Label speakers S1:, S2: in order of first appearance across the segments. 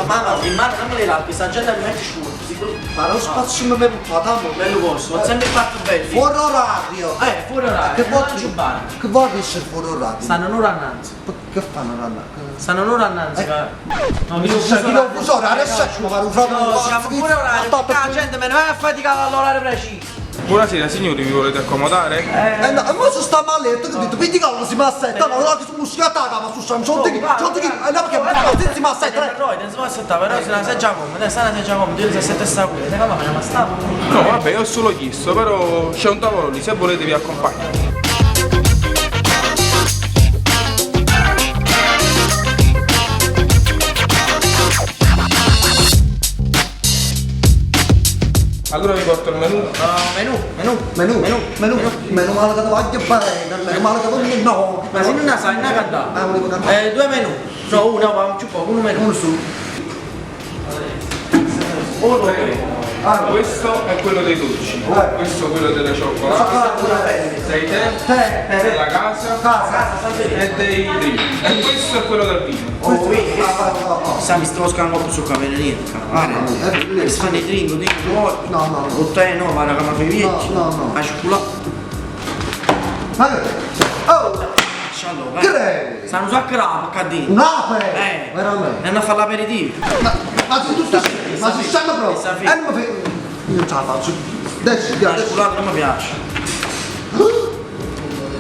S1: Mamma, in mano non me le dà, questa gente mi mette scuola, si brutto.
S2: Ma non spazio mi portato, amore.
S1: Bello posto, ho sempre fatto belli.
S2: Fuori orario!
S1: Eh, fuori orario.
S2: Che
S1: non
S2: vuoi
S1: mangio bar.
S2: Che vuoi essere fuori orario?
S1: Stanno un'ora annanzi.
S2: Che fanno nanna?
S1: Stanno un'ora annanzi.
S2: Eh.
S1: No, io
S2: Sai chi lo fuso orario? Adesso ci fare un fratello.
S1: No, siamo pure orario. perché La gente me ne va a faticare all'orario preciso.
S3: Buonasera signori, vi volete accomodare?
S2: Eh no, ma se sta male, tu che dite, quindi cavolo si ma setta, no, no, che sono schiattata, ma su sono soldi, soldi, eh no, perché ma si ma setta.
S1: Noi non si può aspettare, però se la seggia come, dai, sta una seggia come, io se sette sta qui, se come ma sta.
S3: No, vabbè, ho solo chiesto, però c'è un tavolo lì, se volete vi accompagno. Allora vi porto il menù.
S1: No, menù, menù,
S2: Menù, menù, menù, meno male che ti voglio bene, meno male che tu no.
S1: Ma se non la sai, non la cantare.
S2: Ah, volevo cantare.
S1: Eh, due menù. No, uno, ma più poco, uno menù.
S2: Uno su.
S3: Ah, questo è quello dei dolci, questo è quello delle cioccolate, dei tè,
S2: Tè, tè.
S3: della casa,
S2: Casa.
S3: e dei drink. E questo è quello del vino.
S1: Oh, vedi?
S2: Ah, ah, ah,
S1: Sa, mi sto scavando un po' su capire niente.
S2: Ah, no, eh,
S1: Si fanno i drink, drink, no.
S2: No, no, no.
S1: O te no, ma la chiama fai vecchi.
S2: No, no, no.
S1: A cioccolata.
S2: Ma che? Oh,
S1: Lascialo,
S2: Che è?
S1: Stanno un sacco rapa, cadino.
S2: un'ape!
S1: Eh.
S2: Veramente.
S1: E hanno a fare l'aperitivo.
S2: Ma, ma tu tu stai, ma si stanno proprio.
S1: Sta
S2: Eh, non mi fai. Io non ce la faccio. Adesso,
S1: La
S2: adesso.
S1: cioccolata non mi piace.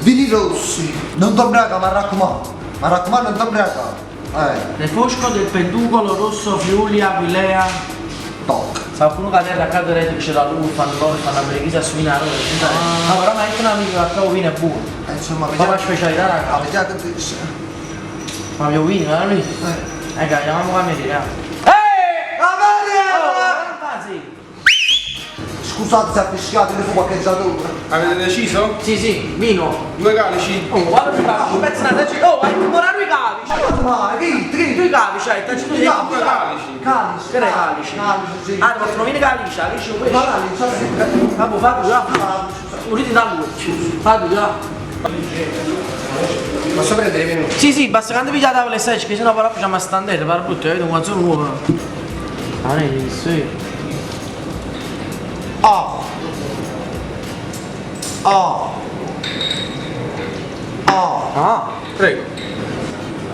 S2: Vini rossi. Non ti ubriaca, ma raccomando. Ma raccomando, non ti ubriaca. Eh,
S1: Nel fosco del penducolo rosso Friuli Aguilea.
S2: toc.
S1: Sa qualcuno che a terra accanto che c'è la luna, fanno loro, fanno la precisa su in Ah, però ma è un amico che a vino è buono.
S2: Insomma,
S1: Ma la
S2: vediamo.
S1: specialità raga.
S2: Ah, vediamo che dice.
S1: Ma mio vino, ma lui.
S2: Eh.
S1: Eh, chiamiamo cameriere. Eh!
S2: Cameriere! Scusate se ha fischiato, io sono qualche giatore.
S3: Avete deciso?
S1: Sì, sì, vino.
S3: Due calici?
S1: Oh, guarda due calici, pezzo una tacci. Oh, hai ancora due calici.
S2: Ma chi? Tri?
S1: Due calici, hai tacci tu.
S2: No,
S3: Due calici.
S2: Calice.
S1: Che è calice?
S2: Calice, sì.
S1: Ah, ti portano vino calice, calice questo.
S2: Ma calice, sì.
S1: Vabbè, fa tu, va. Uniti da lui. Fa tu, va.
S4: Posso prendere i menù?
S1: Sì, sì, basta che andate a tavola e sai, che sennò però facciamo a standare, per brutto, vedo un canzone nuovo. Ah, non è sì.
S2: Ah. Ah. Ah.
S1: Ah,
S3: Prego.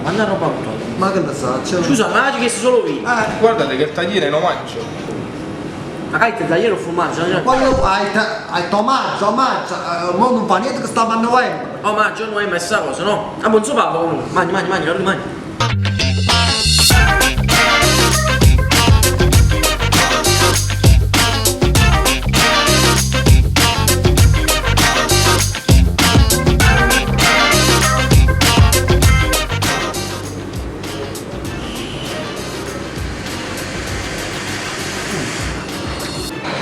S1: ma non roba brutta.
S2: Ma che ne sa? C'è un...
S1: Scusa, ma oggi chiesto solo vino.
S2: Eh.
S3: Guardate che il tagliere lo mangio.
S1: Ma che il tagliere o formaggio? No?
S2: Quello hai, hai omaggio, omaggio, eh, mo non fa niente che stiamo a novembre.
S1: Oh, ma non è mai sta cosa, no? Ah, buon parlo comunque. Mangi, mangi, mangi, lui mangi.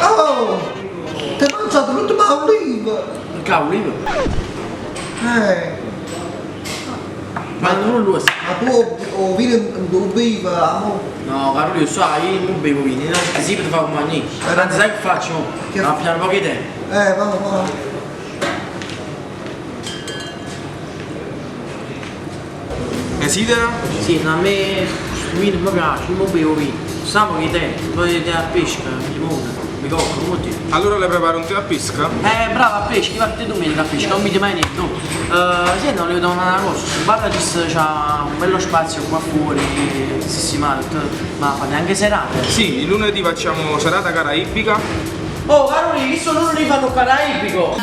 S2: Oh! Ti hai mangiato l'ultima oliva!
S1: Cavolo, io.
S2: Eh,
S1: Ma non lo so.
S2: ma tu o vino non bevi, amore?
S1: No, caro io sai, io non bevo vino, no, perché sì, per fare un mangi. Anzi, sai che faccio?
S2: Che-
S1: Ma piano pochi tempo.
S2: Va, va.
S3: Desidera?
S1: Sì, no, a me questo vino mi piace, io non bevo vino. Sa pochi tempo, poi te a pesca, limone, mi cocco, come dire.
S3: Allora le preparo un tè a pesca?
S1: Bravo, a pesca, va te domenica a pesca, non mi mai niente, no. Sì, no, volevo dare una cosa, sul bar c'ha un bello spazio qua fuori, sistemato, ma fate anche serate.
S3: Sì, il lunedì facciamo serata caraibica.
S1: Oh, caro lì, visto loro li fanno caraibico!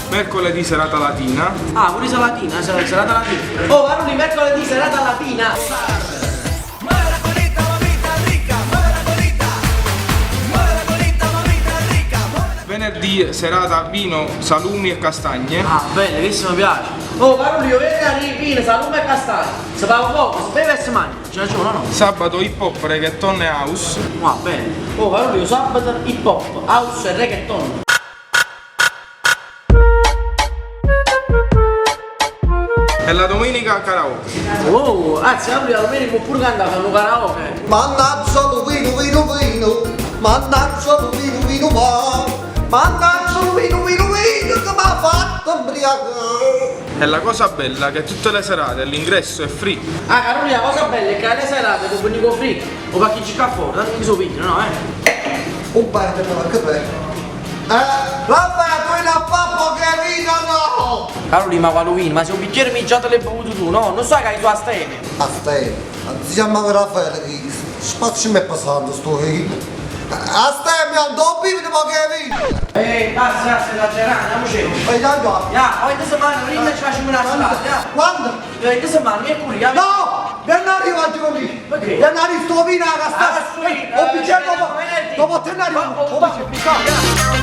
S3: Mercoledì serata latina.
S1: Ah, pure latina, serata latina. Oh, caro lì, mercoledì serata latina!
S3: Venerdì serata vino, salumi e castagne.
S1: Ah, bello, questo mi piace. Oh, caro lì, venerdì vino, salume e castagne. Si fa poco, si beve e si mangia. C'è ragione o no?
S3: Sabato hip hop, reggaeton e house.
S1: Ah, bene. Oh, caro lì, sabato hip hop, house e reggaeton.
S3: E la domenica karaoke.
S1: Oh, anzi, caro lì, la domenica può pure cantare, fanno karaoke.
S2: Mannaggia lo vino, vino, vino, mannaggia lo vino, vino, va. Mannaggia lo vino, vino, vino che mi ha fatto ubriacare.
S3: E la cosa bella è che tutte le serate l'ingresso è free.
S1: Ah, Carolina, la cosa bella è che alle serate tu venì con free o parcheggi qua fuori, tanto mi so pigliano, no, eh?
S2: Un paio però, che bello. Eh, vabbè, tu in a fa poche vino no!
S1: Carolina, ma quale vino? Ma se un bicchiere mi già te l'hai bevuto tu, no? Non sai che hai tu a stene.
S2: Aspetta, si chiama Raffaele, che spazio mi è passato sto vino. Aspetta, non bevi poche vino!
S1: Ehi, basta, basta, esagerando, andiamoci.
S2: Fai tanto.
S1: Ya, ogni settimana prima ci facciamo una serata, ya.
S2: Quando?
S1: Eh, settimana, mi è curia.
S2: No! Vieni arriva Giovanni!
S1: Perché?
S2: Vieni arriva sto vino a
S1: Ah,
S2: castare!
S1: sto vino,
S2: Ho bicchiere
S1: eh,
S2: dopo!
S1: venerdì.
S2: Dopo te ne arrivo!
S1: Oh, oh, oh, oh,